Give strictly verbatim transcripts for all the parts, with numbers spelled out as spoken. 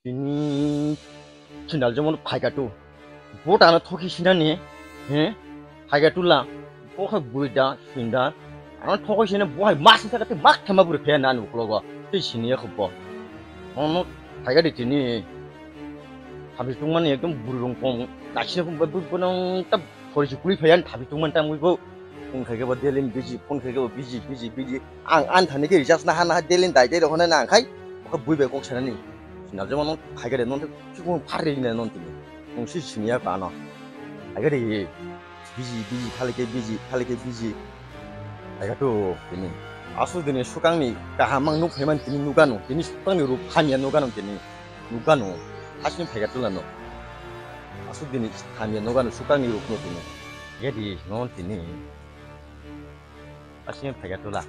Tini sindal jemon phaikatu. Bo tano thoki sinani, he? Phaikatu la. Bo khe buida, sindal. Ano thokoi sine bo hai mas thaka te mak thema buri phe nani uklogo. Tei sini ya khubo. Ono phaikadi tini. Habis tungmani ekdom buri rong kong. Nasine khubo bu bonong ta phori si kuli phayan habis tungman tang ui bo. Phone khai khe bo daily busy, phone khai khe bo busy, busy, busy. Ang ani thani khe recharge naha naha daily dai dai rok hwnwi nang khai, bo khe bui bai kok sanani. Sina jemon nang khai khe de non thik phar ri na non tini. Nung si sini ya ka no. Khai khe de busy, busy, khali khe busy, khali khe busy. Khai khe to tini. Aswk dini swkangni kaham ang nuk phaiman tini nukano, tini swkangni ruk hamya nukano tini. Nukano, aswk phai khe to lano. Aswk dini hamya nukano swkangni rukno tini. Khai khe de non tini. Asing phaikha tula.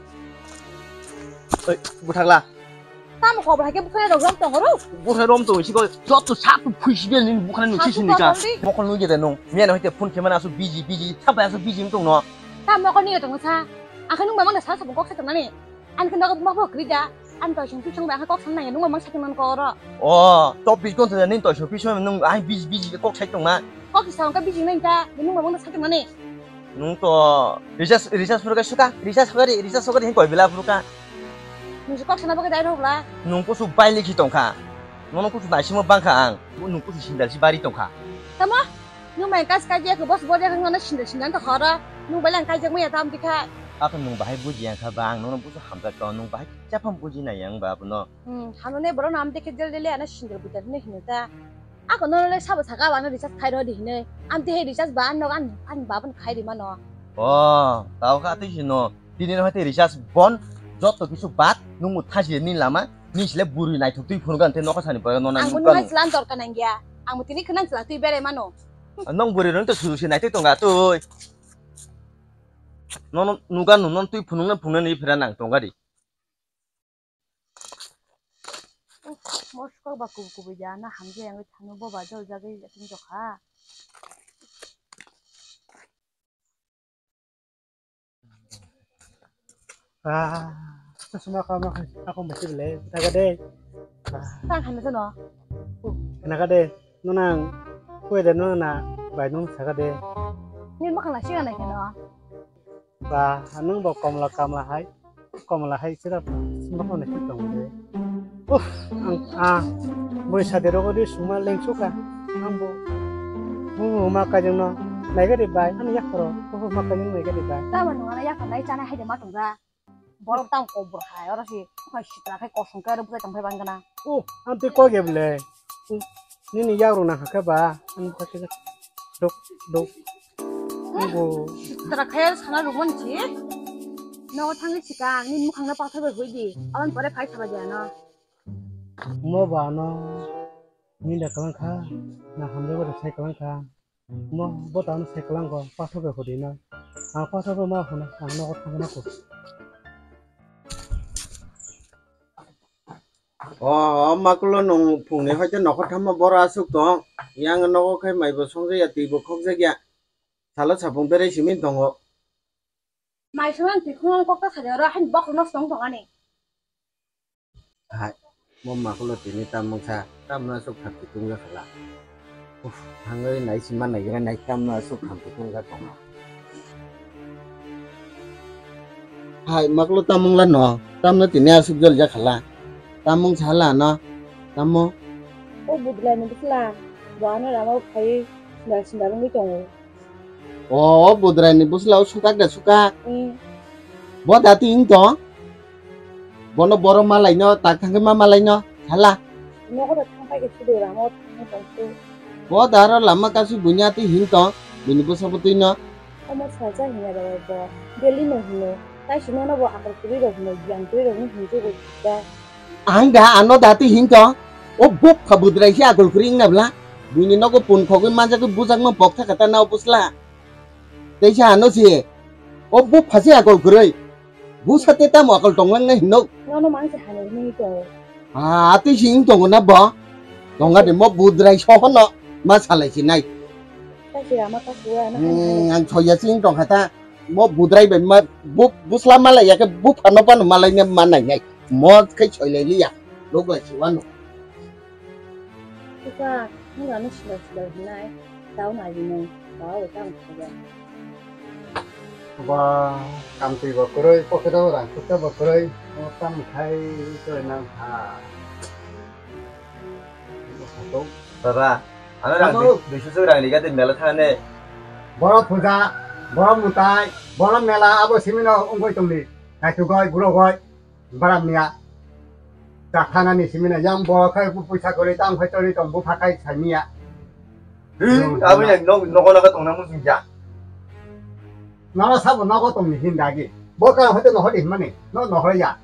Oi, buthakla. Tamo kobra ke bukhai rok rom tong ro. Bukhai rom tong siko joto sap phuisi bel ni bukhai nung sisi nika. Mokol nung jede nung. Miya no hite phone khemana asu busy busy. Sap asu busy tong no. Ta mokol ni tong sa. Akhe nung mamang da sa sa kok sa tong nani. An khe nogo buma bo kwrwi da. An toisong pisong bai kok sanai nung mamang satung nan koro. O, to pisong to nin toisong pisong nung ai busy busy kok sai tong ma. Kok sa ka busy nai ta nung mamang da satung nani. Nung to recharge, recharge phuru ka suka, recharge phuru ka, recharge phuru ka hin koi bila phuru ka. Nung si kok sana bagwi dai rok la. Nung kusu bai likhi tong kha. Nono kusu naisimo bang kha ang. Nung kusu sindal si bari tong kha. Tamo? Nung bai kas kai je ko boss bor ya nang sindal sindal to khara. Nung bai lang kai je mo ya tam dikha. Ako nung bahai buji yang kha bang, nono busu hamjak to, nung bahai chapam buji na yang ba bono. Hmm, hano ne boro nam dikhe del del ana sindal buja ne hinta. Ako nono le sabo saka ba no recharge khai ro di hinoi. Am te he recharge ba an nog an an baban khai ri mano. O, tao kha tei sino. Tini no hate recharge bon. Joto kisu bad nung mu thaji ni lama. Ni sile buri naithok twi phunu gan te nokha sani boyo no nang. Ang munu nukano. Hai chlan dorkar nang ya. Ang mutini khna chla twi bere mano. Nong buri rong to susu si naithok tonga twi. Nono nugano non twi phunung na phungnani phira nang tonga di. Uff, moskok ba kubu kubu ya na hamje yang thanu bo ba jol jagwi ya tin jokha. Ah, suma ka ma ako mesti bele taga de. Tang hamje no. Naga de nonang koi de nona bai nung saga de. Ni makhala siga nai keno. Ba, nung bo komla kamla hai, komla hai sira sima kono si tong de. Uff, ang, ah, boi sade rogo di suma leng suka, ang bo, bu ma kajeng no, nai gari bai, ani yak ro, bu ma kajeng nai gari bai. Tamo nung ana yak nai chana hai de ma tong da. Borok tamo kobor hai, oro si, hai sitra khai kosong khe aro bwsai tong phai bang gana. Oh, ang twi kok ya bwle. Nini yak rok nang kha ba, ang kha khe dok dok. Bo. Tara khayal sana rukman si. Nogo thangwi sikang, nini mukhang no pathor bai hoi di. Aboni pore phai saba jaya no. Mo ba no. Nini da kalang kha. Na hamjak bai sai kalang kha. Mo bo tamo sai kalang kha. Pathor bai hoi di no. Ang pathor bai ma hona. Ang nogo thangna ko. O, o makulo nung phungni hoite nokhorthamma boro aswk tong. Yang nogo khe maibo songjakya, twibo khokjakya. Salo sapung berai simi tongo. Mai songna twi khungo kokta saja oro, hain bokol no song tong ani. Hai, mo makulo tini tamung sa, tamno aswk thang twi tungjakhala. Uff, thangwi nai si ma naigra nai tamno aswk hamkhe tongja tongo. Hai, maklo tamung la no, tamno tini aswk jol jakhala. Tamung sala no, tamo. O budlai ni bwsla, bo ano rama o khai sindal sindal wngwi tongo. O, o budrai ni bwsla o sukak da sukak. Hmm. Bo dati hing tong. Bono boro malai no, tak thangkhe ma malai no, hala. Nogo da thangpai khe sudu ramo thangpai tong su. Bo da aro lama kasu bunya twi hing tong, bini bwsa bo twi no. Omo saja hina da bo, daily no hino, tai si nono bo akal kwrwi rok hino, giyan kwrwi rok no hino tei bo da. Ang da ano da twi hing tong, o bupha budrai se akal kwrwi wngna bwla, buini nogo pun khogwi manjagwi bujakma bok thaka ta na o bwsla. Teisa ano se, o bupha se akal kwrwi. Busa te tamo akal tonglang nai hinno. Nono mang se hano hinwi tongo. Ah, atwi si wng tongo na bo? Tonga de mo budrai sohono ma salai si nai. Kaisi rama kasu ano Hmm, ang soya si wng tongkha ta. Mo budrai bai ma bu-, busla malai ya khe bupha no pano malai ne ma nai nai. Mo khai soilai liya. Loglai si wano. Ka, nung ano sila sila hinai, tau nai hinung, tau tang kaya. Ba, kamtwi bo kwrwi, pocket o rang khusa bo kwrwi, o tamo khai kwrwi nang kha. Baba, ano rang Abo. Dui-, duisu suk rang riga din mela thane. Borok puja, borok mutai, borok mela abo simino wngwi tongdi. Kaitu goi, guro goi. Baram niya. Chakhanani simina yang bo khai bu puisa kwrwi tang khai tori tong bu phakai saimiya. Hi, hmm, abo yang nok nok nok tong nang musing ja. Nara sabo nogo tong ni hin dagi. Bo ka hote nohor di mani. No nohor ya.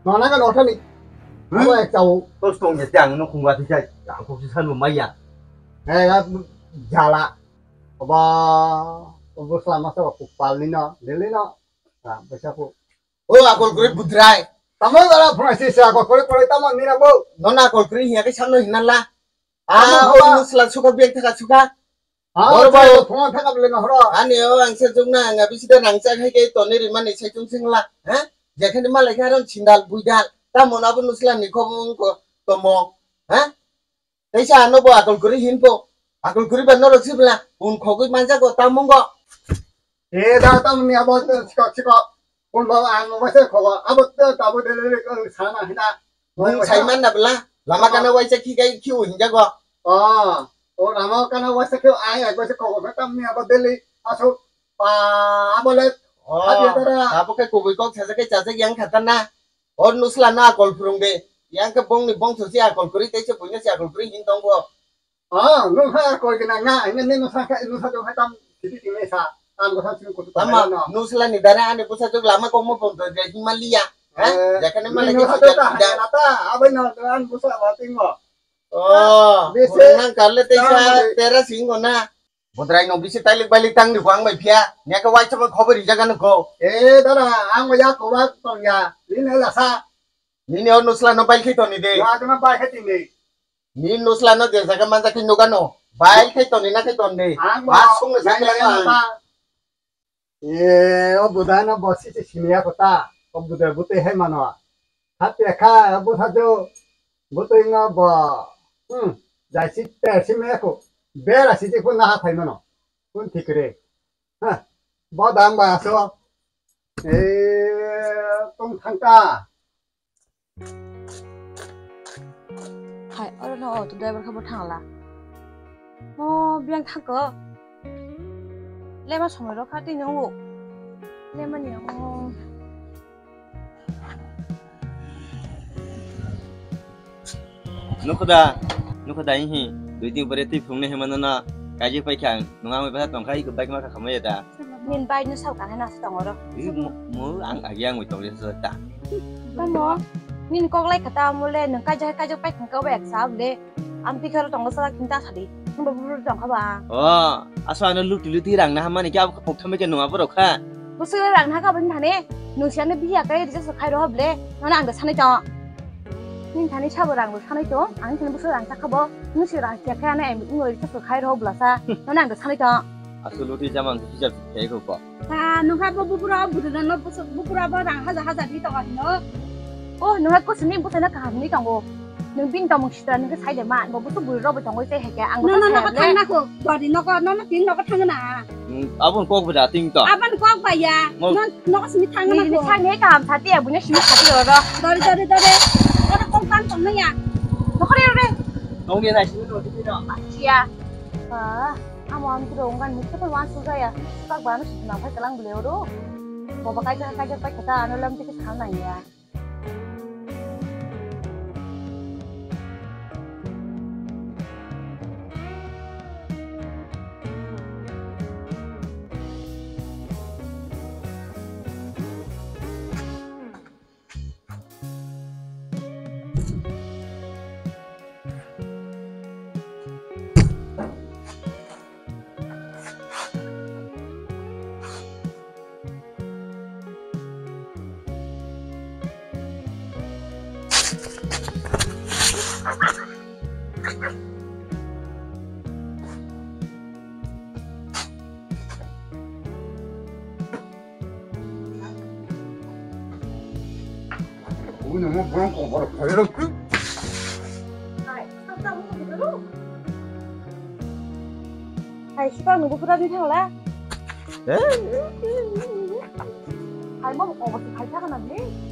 No naga nohor ni. Hmm? Abo ek tau. Tos tong ya tiang no khungwa ti jai. Ang kok si sanu maya. Eh, ya, jala. Oba, obo selama sa kupal ni no, deli no. Ah, besa ku. O akol kwrwi budrai. Tamo dara phunai si se akol kwrwi kwrwi tamo nina bo. Nona akol kwrwi hiya khe sakno hinna la. Tamo ah, hawa. O nusla suka bek thaka suka. Ah, boro bai. Phunga thaka bele no horo. Ani o ang se jungna ang abi sida rang chak hai ke toni ri mani sai chung sing la. Ha? Jekhani malai khe aron sindal buidal. Tamo na bo nusla ni khobong ko tomo. Ha? Teisa ano bo akol kwrwi hin po. Akol kwrwi ba norok sibla un khogwi manjago tamungo. E da tamni abo sikok sikok. Un ba ang waisa khogo. Abo ta abo dele sana hina. Bung saiman na bla. Lama kana waisa khi kai khi un jago. Oh. O lama kana waisa khi ai ai waisa khogo tamni abo dele aso. Pa abo le. Oh. Abi dara. Abo kai kubui kok saja kai chaja yang khatana. O nusla no akol phwrwng de. Yang khe bongni bongso se akol kwrwi tei se buino se akol kwrwi hin tongo. Ah, nung ha akol gwnang na, hingke nini nusa khe, nusa tong khe tam sidi tingmai sa. Ang bwsa sini kutu tama, tongmai no. Nusla ni dara ani bwsa juk lama kok mo pon to je hima liya. Ha? Eh, jekhane nini malai nusa khe tong hajal ta hajal ta, abai no an bwsa ba tingmo. Oh, bisi nang karle tei sa tera singo na. Bodrai no bisi tailik bailik tang di ko ang bai phiya. Nya khe waisa mo khobor rijak ano ko. Eh, dara, ang ya ko wa tong ya. Nini la sa. Nini o nusla no bai khi toni de. Wa no bai khi tini. Ni nusla no je jaga manja khe nugano. Bai khai toni na khai ton de. Ang ba sung na ya, ya, ya, ta. E, o budai no bo si si sini ya kota. O budai butui hai mano. Hati kha, o busa jo. Butui no bo. Hmm. Jai si ter si me ko. Bera si ti ko na ha thai mano. Kun thik re. Ha. Bo dam ba so. E, tong thang ta. Hai, oro no auto driver khe bo thangla. Mo biyang thangko. Lema somoi rok kha tini o. Lema ni o. Nukhoda, nukhoda ihi. Dui din pore twi phungne hema no na kaji paikha. Nung ang bai tongkha iko bike ma kha khamaya da. Nini bike no sal kanai nasi tong oro. Ih, mo, mo ang agi ang bai tong le sa ta. Tamo, nini kok lai kata mo le nung kaijak kaijak pai khang kau bai eksa le. Ang tikha ro tong sa kin ta sadi. Nung ba buru tong kha ba. Oh, aso ano luti luti rang na hamani kya pok thame ke nung aboro kha. Busu rang na kha bani thane. Nung siang ne biya kai risa so khai ro hob le. Nona ang da sanai tong. Nini thani sabo rang rw sanai tong, ang thani bwswk rang chakha bo, nung si rang siya khe ano M B wngwi rwchapswk khai rw blasa, nono ang rw sanai tong. Aswk loti jama ang kisa khe kho ko. Ha, nung kha bo bupura o bwrwi no bwswk bupura bo rang hajar hajar di tongo hino. Oh, nung kha kusini bwsai no kaham ni tongo. Nung bini tongmung sitra nung khe sai de ma, bo bwswk bwrwi rok bai tongwi tei hai khe ang no, no, no, thang na kho, gari no kho, no, no, tin no kho thang na. Hmm, aboni kok bwda ting to. Aboni kok ba ya. Mo- No, no simi thang na. Ni ko. Thang ni kam thati ya, bunya simi thati oro. Dori, dori, dori. Oro kok tang tong ya. Nokore ore. Nong ni nai simi no tiki no. Sia. Ah, amo am kuro ongkan mukhe to wan suga ya. Pak banu sima phai kalang bele oro. Boba kaja kaja pai kata anu lam tiki thang na ya. Uy, no, no, bro, como por el. Hai, Hai, sipang nunggu pura di thangla. Hai, mo obo khai thang na ni.